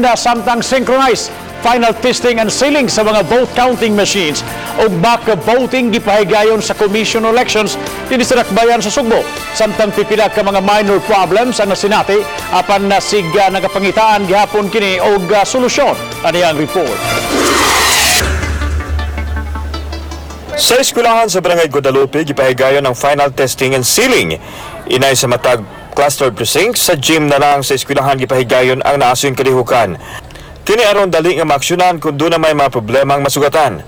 Gipahigayon na samtang synchronized final testing and sealing sa mga vote counting machines ug mock voting gipahigayon sa Commission on Elections dinhi sa Dakbayan sa Sugbo. Samtang pipila ka mga minor problems ang nasinati, apan nasig nagapangitaan gihapon kini og solusyon. Ani ang report. Sa eskwelahan sa Barangay Guadalupe, gipahigayon ang final testing and sealing. Inay sa matag cluster precinct, sa gym na lang sa eskwelahan gipahigayon ang naasoy kalihukan. Kini aron dali nga maaksyonan kung duna may mga problemang masugatan.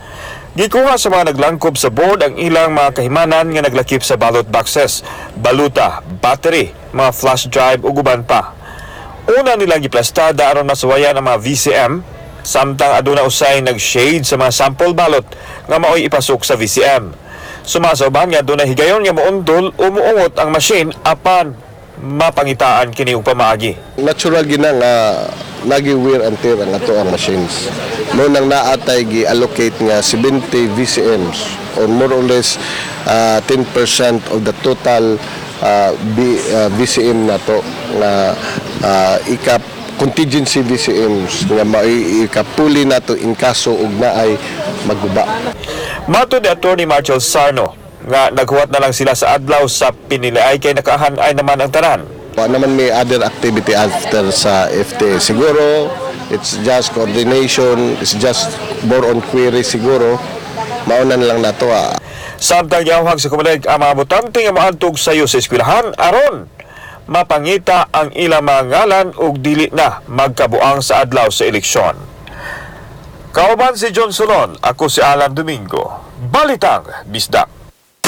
Gikuha sa mga naglangkob sa board ang ilang mga kahimanan nga naglakip sa ballot boxes, baluta, battery, mga flash drive ug uban pa. Una nilang giplastada aron masuwayan ang mga VCM, samtang aduna usay nag-shade sa mga sample ballot nga maoy ipasok sa VCM. Sumasa uban nga aduna higayon nga moundol o muungot ang machine, apan mapangitaan kini og pamaagi. Natural gina nga nagi wear and tear ang ato ang machines. Mao nang naatay gi-allocate nga 70 VCMs or more or less 10% of the total VCM nato nga ika contingency VCMs nga maikapuli nato in kaso og naay maguba. Matod ni Attorney Marshall Sarno nga naghuwat na lang sila sa adlaw sa piniliay kay nakahan-ay naman ang tanan. Wa naman may other activity after sa FTA. Siguro, it's just coordination, it's just more on query siguro. Mauna na lang nato ah. Samtang giawhag sa Comelec ang mga botante nga moadtog sayo sa eskwelahan aron mapangita ang ilang mga ngalan ug dili na magkabuang sa adlaw sa eleksyon. Kauban si John Solon, ako si Alan Domingo. Balitang Bisdak.